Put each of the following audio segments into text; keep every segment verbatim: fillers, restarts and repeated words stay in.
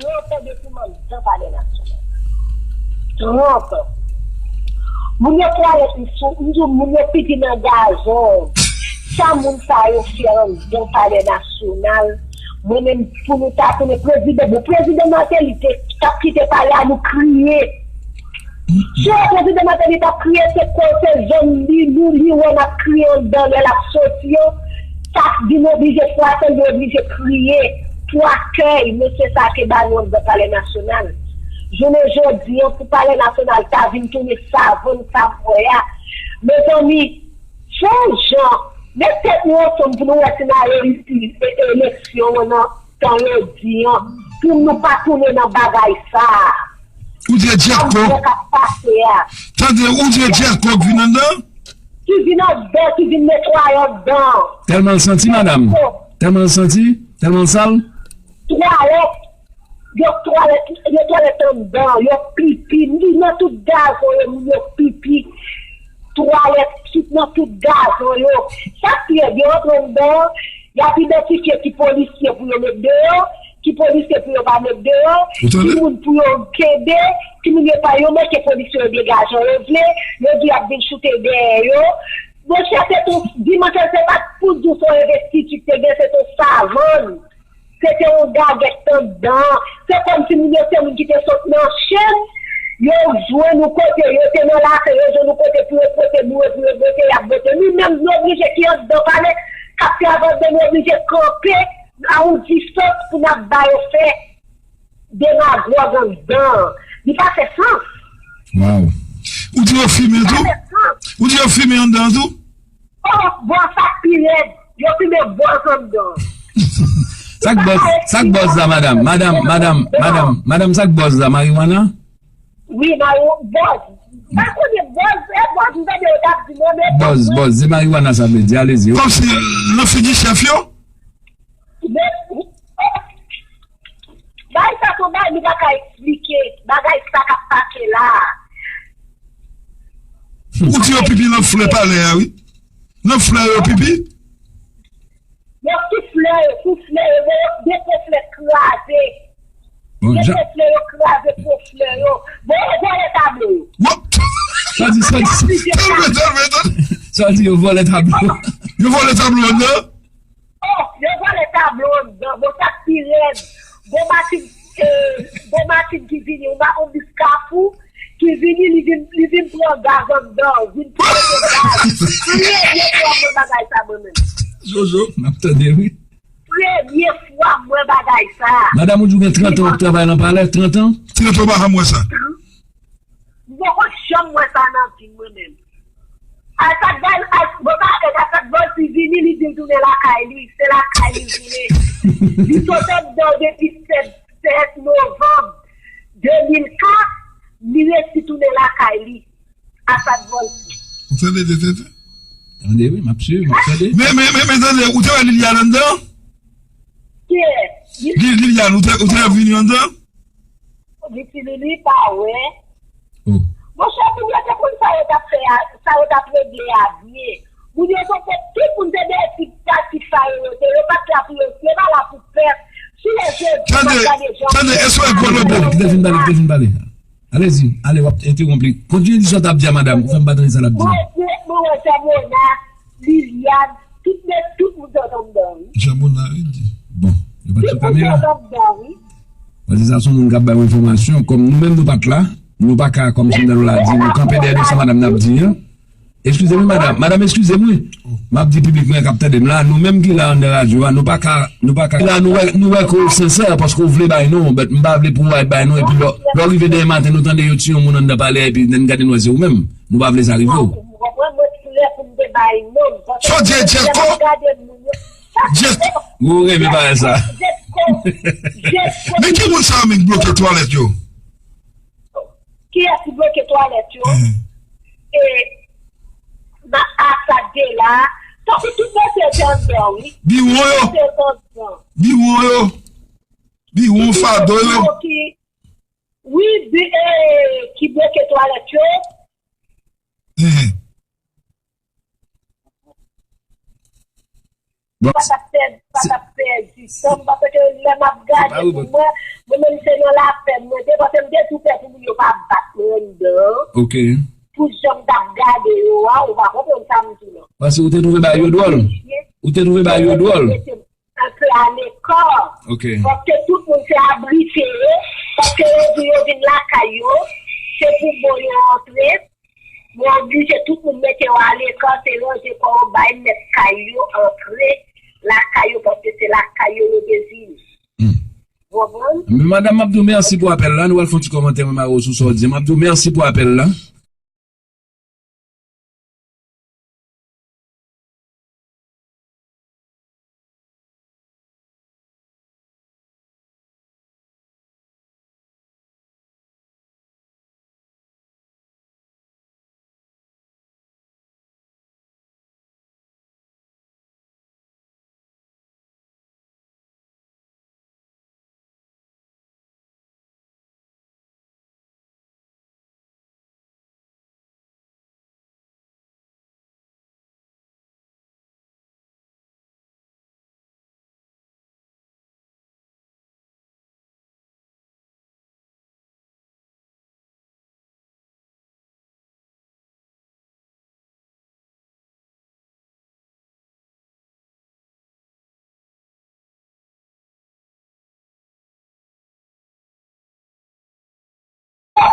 trant an depi m anndan Palè Nasyonal. Trant an. Moun yo twalèt m sou, m di w, moun yo pipi nan gazon. Sa moun sa yo fè anndan Palè Nasyonal? Mwen menm, pou nou ta tounen prezidan, bon, prezidan Martelly te, t ap kite palè a, nou kriye. Sou prezidan Martelly t ap kriye, se kò, se zòn li, nou, li wè n ap kriye anndan lè l ap soti yo. Sa vin oblije fwape, li oblije kriye pou akèy mesye sa te ba nou anndan Palè Nasyonal. Jounen jodi an, pou Palè Nasyonal ta vin tounen savann sa m wè a. Mezanmi, se yon jan, met tèt nou ansanm pou nou wè si n a reyisi eleksyon an nan tan yo di an, pou nou pa tounen nan bagay sa a. Ou di e Djèkò. Sa k ap pase a. Tande, ou di e Djèkò k vin anndan? Ki vin anndan, ki vin netwaye anndan. Tèlman l santi, madanm. Tèlman l santi, tèlman l sal. Twalèt. Yo twalèt, yo twalèt anndan, yo pipi. Li nan tout gazon yo, moun yo pipi. Twalèt, tout nan tout gazon yo. Sa k pi red, yo antre anndan, y ap idantifye ki polisye pou yo met deyò, ki polisye pou yo pa met deyò, ki moun pou yo kenbe, ki moun yo pa, yo mete polisye yo degaje jan yo vle, yo di y ap vin choute dèyè yo. Monchè, se t on, di monchè, se pa t pou di w se yon envestiti k te gen, se t on savann. Se te yon gagèt anndan. Se kòmsi moun yo se moun ki te sot nan chen. Yo jwenn nou kote, yo te nan lase, yo jwenn nou kote pou yo pote boure, pou yo vote, y ap vote. Nou menm, nou oblije ki anndan palè, k ap travay anndan, nou oblije kanpe a yon distans pou n ap ba yo fè demagòg anndan. Li pa fè sans. Waw. Ou di yo fimen tou? Ou di yo fimen anndan tou? Oh, bò sa k pi rèd. Yo fimen bòz anndan. Sa k bòz, sa k bòz la, madanm? Madanm, madanm, madanm, madanm, sa k bòz la? Mariwana? Wi, mari-, bòz. Pa konnen bòz, e bòz, m tande yo t ap di mwen, men bòz, bòz, se mariwana sa vle di, alezi. Kòmsi nan figi chèf yo? Men, bagay sa se yon bagay nou pa ka eksplike. Bagay sa k ap pase la. Ou di yo pipi nan flè palè a, wi. Nan flè yo pipi? Yo sou flè yo, sou flè yo, men yo de po flè kraze. Bon, de po flè yo kraze po flè yo. Bon, yo vòlè tablo yo. Sa di, sa di, sa di, yo vòlè tablo. Yo vòlè tablo anndan? Oh, yo vòlè tablo anndan. Bon, sa k pi rèd. Bon, matin, eh, bon, matin ki vini, yon ba-, yon bis Kafou, ki vini, li vin, li vin pran gaz anndan, vin pran gaz. Premye fwa m wè bagay sa mwen menm. Jojo, m ap tande, wi. Premye fwa m wè bagay sa. Madanm, ou di w gen trant an w ap travay nan palè, trant an? Trant an, m pa janm wè sa. M poko janm wè sa nan vi m, mwen menm. Asad Bal-, As-, bon, pa Asad Volcy vini, li di l tounen lakay li. Se lakay li tounen. Li sot anndan depi sèt, sèt novanm de mil kat, li resi tounen lakay li. Asad Volcy. Ou tande, tande, tande? Tande, wi, m ap swiv, m ap tande. Men, men, men, men, tande, ou te wè Liliane anndan? Kiyès? Li, Liliane, ou te, ou te wè vini anndan? Li ti Lili pa wè. Oh. Monchè, moun yo te konn sa yo t ap fè a, sa yo t ap regle a byen. Moun yo te konn tout moun te dèyè ti pati sa yo, yo te, yo pa t la pou yo, yo pa la pou pèp. Si lè jodi, tande, tande, èske w wè gwo lòbèl? Kite l fin pale, kite l fin pale. Alezi, ale, w ap entewonp li. Kontinye di sa w t ap di a madanm, ou fè m pa tande sa l ap di. Mwen, mwen, mwen wè Jean Mona, Liliane, tout, tout moun t anndan, wi. Jean Mona, wi, di. Bon, yo pa t sou kamera. Tout moun t anndan, wi. Paske sa se yon moun k ap bay yon enfòmasyon. Kòm nou menm nou pa t la, nou pa ka, kòm si m ta la di, nou kanpe dèyè de sa madanm nan ap di an. Eskize mwen, madanm. Madanm, eskize mwen. M ap di piblik mwen k ap tande m la, nou menm ki la anndan radyo a, nou pa ka, nou pa ka. La, nou wè, nou wè ke w sensè paske w vle bay non, but m pa vle pou w al bay non, epi lè, lè w rive demen maten, nou tande yo tiye yon moun anndan palè a, epi n gade nou wè se ou menm. Nou pa vle sa rive w. Ou konprann, mwen klè pou m te bay non, paske sa w di, Djèko? Djèko. Ou renmen bagay sa. Djèko. Djèko. Men ki moun sa yo menm k bloke twalèt yo? Kiyès ki bloke twalèt yo? Mhm. E, ma, Asad te la. Tankou tout mesye te anndan, wi. Biwon yo. Tout mesye te anndan. Biwon yo. Biwon, fado yo. Ki, wi, bi, e, ki bloke twalèt yo. Mhm. Bon, pa t ap pèdi, pa t ap pèdi tan m, paske lè m ap gade pou mwen, mwen menm se nan lapèn mwen te, paske m te tou pè pou moun yo pa bat mwen anndan. Ok. Pou jan m t ap gade yo a, ou pa konprann sa m di non. Paske ou te twouve bagay yo dwòl. Ou te twouve bagay yo dwòl. Antre alekò. Ok. Paske tout moun se abrite yo, paske yo di yo vin lakay yo, se pou bon yo antre. Yo oblije tout moun mete yo alekò, se ranje kò yo bay mèt kay yo antre lakay yo, paske se lakay yo yo te vini. Hmm. Ou konprann? Men madanm, m ap di w mèsi pou apèl la. Nou pral fè yon ti kòmantè, mwen mare w sou sa w di. M ap di w mèsi pou apèl la.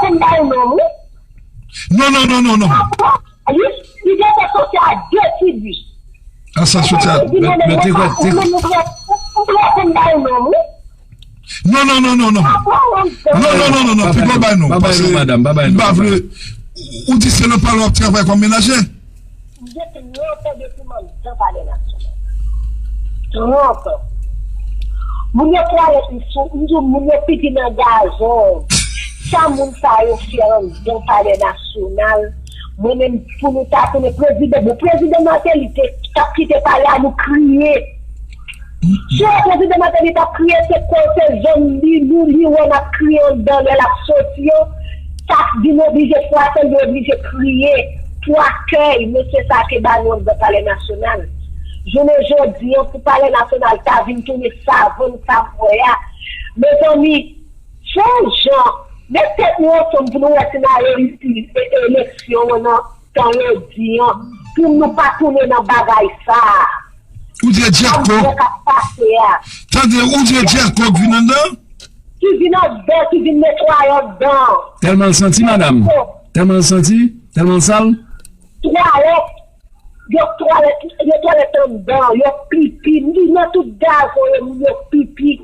Konn bay non, wi. Non, non, non, non, non. Li, li gentan soti a de figi. A sa soti a. Mwen, mwen te kwè, te kwè. Ou konn bay non, wi. Non, non, non, non, non. Non, non, non, non, non, pi pa bay non. Pa bay non, madanm, pa bay non. M pa vle. Ou di se nan palè w ap travay kòm menajè? M gen trant an depi m anndan Palè Nasyonal. Trant an. Moun yo twalèt m sou, m di w, moun yo pipi nan gazon. Sa moun sa yo fè anndan Palè Nasyonal? Mwen menm, pou nou ta tounen prezidan, bon, prezidan Martelly te, t ap kite palè a, nou kriye. Si yon prezidan Martelly t ap kriye, se kò, se zòn li, nou, li wè n ap kriye anndan lè l ap soti an. Sa vin oblije fwape, li oblije kriye pou akèy mesye sa te ba nou anndan Palè Nasyonal. Jounen jodi an, pou Palè Nasyonal ta vin tounen savann sa m wè a. Mezanmi, se yon jan, met tèt nou ansanm pou nou wè si n a reyisi e-, eleksyon an nan tan yo di an, pou nou pa tounen nan bagay sa a. Ou di e Djèko. Sa k ap pase a. Tande, ou di e Djèko k vin anndan? Ki vin anndan, ki vin netwaye anndan. Tèlman l santi, madanm. Tèlman l santi, tèlman l sal. Twalèt, yo twalèt, yo twalèt anndan, yo pipi. M di nan tout gazon yo, moun yo pipi.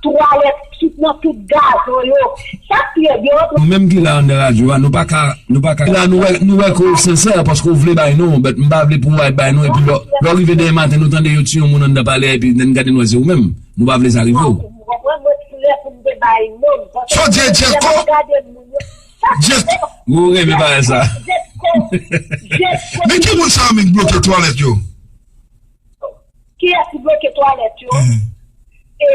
twalèt, tout nan tout gazon yo. Sa k pi red yo, yo antre. Nou menm ki la anndan radyo a, nou pa ka, nou pa ka. La, nou wè, nou wè ke w sensè, paske w vle bay non, but m pa vle pou w bay non, epi lè, lè w rive demen maten, nou tande yo tiye yon moun anndan palè, epi n gade n wè se ou menm. Nou pa vle sa rive w. Ou konprann, mwen prè pou m te bay non, paske Sa w di, Djeko? Lè m ap gade moun yo, sa Djeko. Ou renmen bagay sa. Djeko, Djeko. Men ki moun sa yo menm k bloke twalèt yo? Kiyès ki bloke twalèt yo? Mhm. E,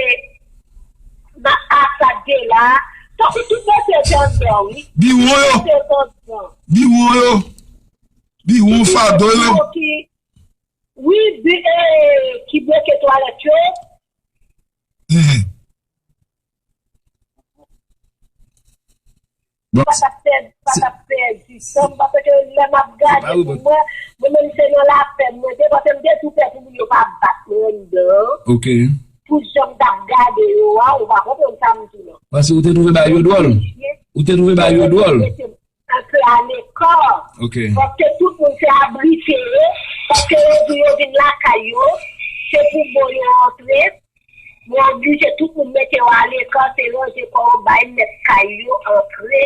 nan Asad de la, tankou tout mesye yo te anndan, wi. Biwon yo. Tout mesye yo te anndan. Biwon yo. Biwon, fado yo. Ki, wi, bi, e, ki bloke twalèt yo. Mhm. Bon, Pa t ap pèdi, pa t ap pèdi tan, paske lè m ap gade pou mwen, mwen menm se nan lapèn mwen te, paske m te tou pè pou moun yo pa bat mwen anndan. Ok. Pou jan m t ap gade yo a, ou pa konprann sa m di non. Paske ou te twouve bagay yo dwòl? Ou te twouve bagay yo dwòl? Antre alekò. Ok. Paske tout moun se abrite yo, paske yo di yo vin lakay yo, se pou bon yo antre. Yo oblije tout moun mete yo alekò, se ranje kò yo bay mèt kay yo antre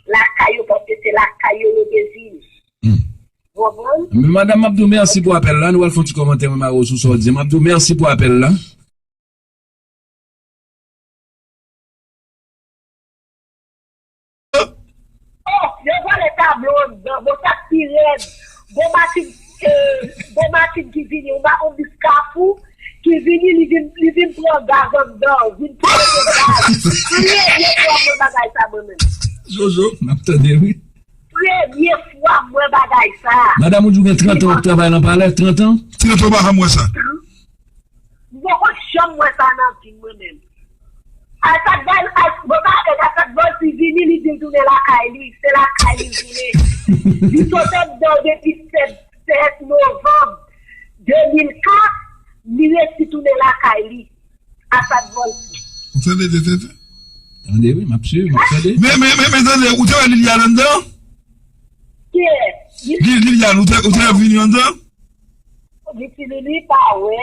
lakay yo, paske se lakay yo yo te vini. Hmm. Ou konprann? Men madanm, m ap di w mèsi pou apèl la. Nou pral fè yon ti kòmantè, mwen mare w sou sa w di. M ap di w mèsi pou apèl la. Oh, yo vòlè tablo anndan. Bon, sa k pi rèd. Gon machin, eh, gon machin ki vini, yon ba-, yon bis Kafou, ki vini, li vin, li vin pran gaz anndan, vin pran gaz. Premye fwa mwen bagay sa mwen menm. Jojo, m ap tande, wi. Premye fwa mwen bagay sa. Madanm, ou di w gen trant an w ap travay nan palè, trant an? Trant an, w pa janm wè sa. M poko janm wè sa nan vi m, mwen menm. Asad Bal-, As-, bon, pa fèt, Asad Volcy vini, li di l tounen lakay li, se lakay li tounen. Li sot anndan depi sèt, sèt novanm de mil kat, li resi tounen lakay li. Asad Volcy. Ou tande, tande, tande? Tande, wi, m ap swiv, m ap tande. Men, men, men, men, tande, ou te wè Liliane anndan? Kiyès? Li, Liliane, ou te, ou te wè vini anndan? Li ti Lili pa wè.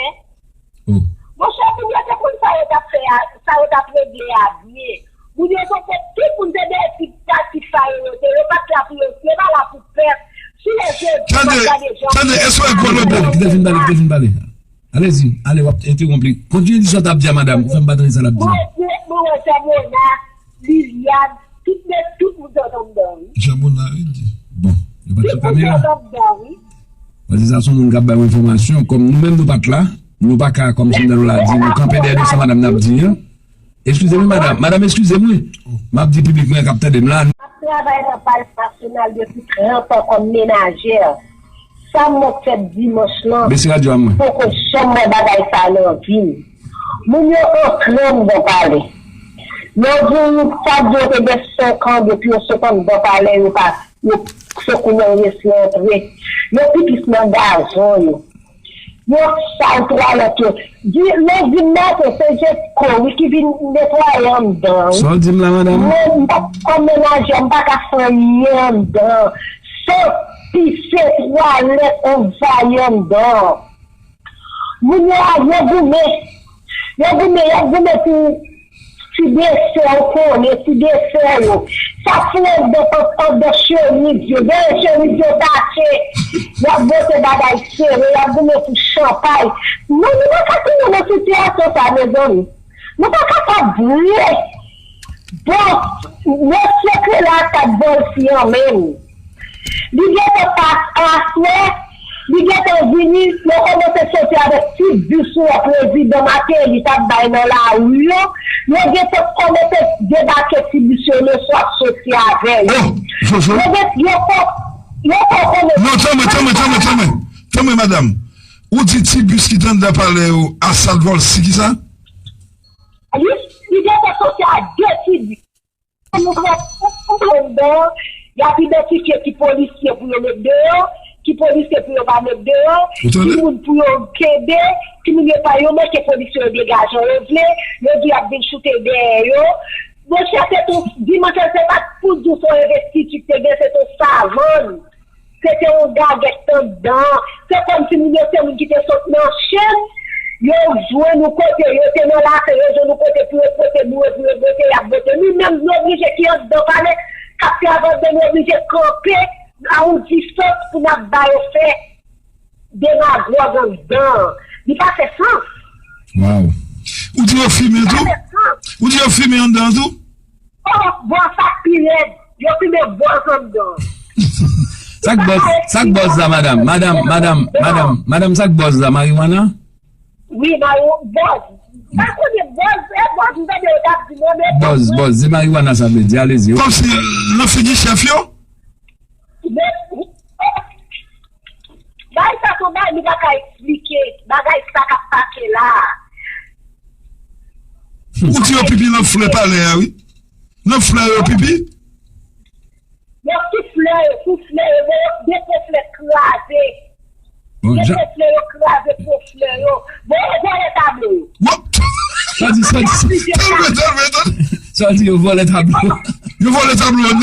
Oh. Monchè, moun yo te konn sa yo t ap fè a, sa yo t ap regle a byen. Moun yo te fè, tout moun te dèyè ti pratik sa yo, yo te, yo pa t la pou yo, yo pa la pou pèp. Si lè jodi, Tande, m ap gade jan tande, èske w wè gwo lobo? Kite l fin pale, kite l fin pale. Alezi, ale, w ap entewonp li. Kontinye di sa w t ap di a madanm, ou fè m pa tande sa l ap di. Mwen, mwen, mwen wè Jan Mona, Liliane, tout, tout moun t anndan, wi. Jan Mona, wi, di. Bon, yo pa t sou kamera. Tout moun t anndan, wi. Paske sa se yon moun k ap bay yon enfòmasyon, kòm nou menm nou pa t la, nou pa ka, kòm Sandra la di, nou kanpe dèyè de sa madanm nan ap di an. Eskize m, wi, madanm. Madanm, eskize m, wi. M ap di piblik mwen k ap tande m la. M ap travay nan Palè Nasyonal depi trant an kòm menajè. Sa m wè k fèt dimanch lan, Bese radyo a mwen. Poko janm wè bagay sa nan vi m. Moun yo antre anndan palè. Yo di sa di yo te gen senk an depi yo sot anndan palè, yo pa, yo, se kounye a yo resi antre. Yo pi plis nan gazon yo. Yo sal twalèt yo. Di, lendi maten, se Jetco, wi, ki vin netwaye anndan, wi. Sa w di m la, madanm? Mwen, m pa, kòm menajè, m pa ka fè anyen anndan. San pise, twalèt anvayi anndan. Moun yo a, yo goumen. Yo goumen, yo goumen pou ti desè, ou konnen, ti desè yo. Sa foure anndan, anndan chemiz yo. Dèyè chemiz yo tache. Y ap bote bagay sere, y ap goumen pou chanpay. Non, nou pa ka tounen nan sitiyasyon sa, mezanmi. Nou pa kapab vre. Bon, mesye ke la t ap vòlsi an menm. Li gentan pas aswè, li gentan vini, yo kòmanse soti avèk ti bis ou wè prezidan Martelly t ap bay nan lari yo, yo gentan kòmanse debake ti bis yo, mesye ap soti avè yo. Oh, Jojo. Yo gen, yo kò, yo kò kòmanse. Non, tanmen, tanmen, tanmen, tanmen. Tanmen, madanm. Ou di ti bis ki t anndan palè yo, Asad Volcy, kisa? Li, li gentan soti ak de ti bis. Nou pran, pran anndan, y ap idantifye ki polisye pou yo met deyò, ki polisye pou yo pa met deyò, Ou tande? Ki moun pou yo kenbe, ki moun yo pa, yo manke polisye yo degaje yo vle, yo di y ap vin choute dèyè yo. Monchè, se tou, dimanch lan, se pa t pou di w se yon envestiti k te gen, se t yon savann. Se te yon gagèt anndan. Se kòmsi moun yo se moun ki te sot nan chenn. Yo jwenn nou kote, yo te nan lakou, yo jwenn nou kote pou yo pote boure, pou yo bote, y ap bote. Nou menm, nou oblije ki anndan pale, k ap travay anndan, nou oblije kanpe a yon distans pou n ap ba yo fè demagòg anndan. Li pa fè sans. Waw. Ou di yo fimen tou? Ou di yo fimen anndan tou? Oh, bò sa pi rèd. Yo fimen bòz anndan. Sa k bòz, sa k bòz la, madanm? Madanm, madanm, madanm, madanm, sa k bòz la, marijuana? Wi, mari bòz. Pa konnen bòz, e bòz, m tande yo t ap di mwen, men Bòz, bòz, se marijuana sa vle di, alezi. Kòmsi nan figi chèf yo? Bagay sa se yon bagay nou pa ka eksplike. Bagay sa k ap pase la. Ou di yo pipi nan flè palè a, wi. Nan flè yo pipi? Yo sou flè yo, sou flè yo, men yo depo flè kraze. Depo flè yo kraze, po flè yo. Bon, yo vòlè tablo yo. Bon. Sa di, sa di, Tann, tann, tann. Sa di yo vòlè tablo. Yo vòlè tablo anndan.